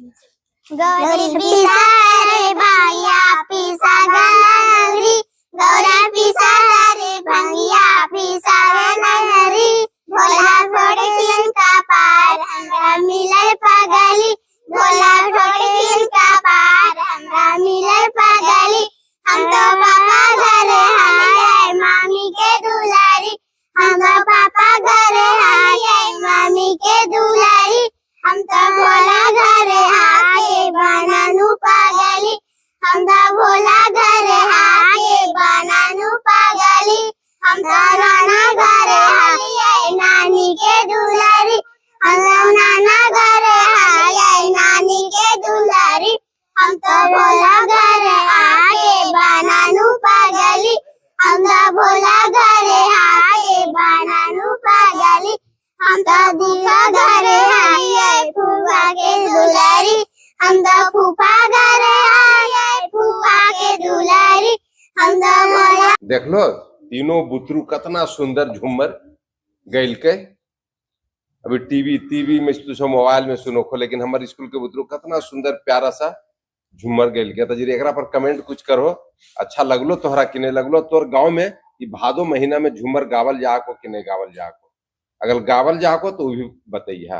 गौरी पिसा रे भंगिया पिसा गनगरी, गौरा पिसा रे भंगिया पिसा गनगरी। भोला फोड़खिन का पार हमरा मिलल पगली, भोला फोड़खिन का पार हमरा मिलल पगली। हम तो पापा घरे हाय मामी के दुलारी, हम तो पापा घरे हाय मामी के दुलारी। हम तो भोला घरे आके बनानू पागली, हम तो भोला घरे आके बनानू पागली। हम तो नाना घरे आए नानी के दुलारी, हम तो नाना घरे आए नानी के दुलारी। हम तो भोला घरे आके बनानू पागली, हम तो भोला घरे आके बनानू पागली। हम तो दीपा घरे आए फूफा के दुलारी, हम तो फूफा घरे आए फूफा के दुलारी। हम तो भोला देखलो तीनों बुतरू कतना सुंदर झूमर गैलकै। अभी टीवी टीवी में तो सब मोबाइल में सुनो खो, लेकिन हमारे स्कूल के बुतरू कतना सुंदर प्यारा सा झूमर गैलकै। तो जरी एकरा पर कमेंट कुछ करो, अच्छा लगलो तोहरा कि नहीं लगलो? तोर गांव में ई भादो महीना में झूमर गावल जाको कि नहीं गावल जाको? अगर गावल जाको तो वो भी बतैहा।